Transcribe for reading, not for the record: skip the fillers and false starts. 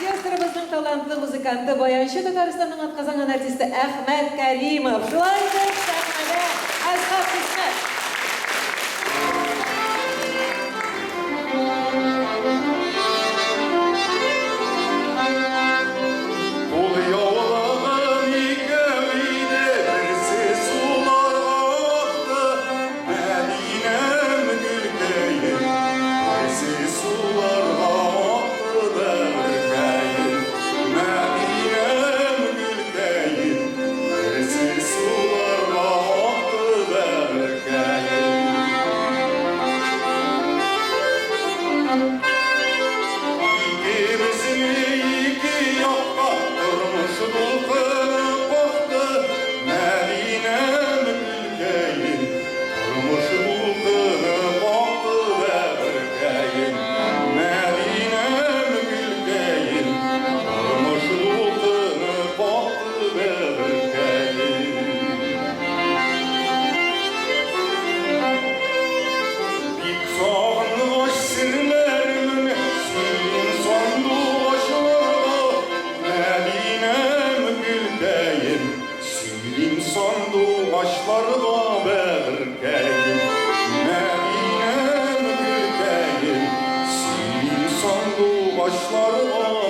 Оркестрыбызның талантлы музыканты, баянчы, Татарстанның атказанган артисты Әхмәт Кәримов. Шулай итеп, сәхнәдә Әсхаб Хисмәт. Ул яулыгым икәү иде, берсе суларга акты, Мәдинәм гөлкәем, берсе суларга акты бәгырькәем. Мәдинәм гөлкәем, берсе суларга акты бәгырькәем. Икебезне ике якка тормыш дулкыны какты, Мәдинәм гөлкәем, тормыш дулкыны какты бәгырькәем. Мәдинәм гөлкәем, тормыш дулкыны какты бәгырькәем. Бик сагынгач серләремне сөйлим сандугачларга, Мәдинәм гөлкәем, сөйлим сандугачларга бәгырькәем. Мәдинәм гөлкәем, сөйлим сандугачларга.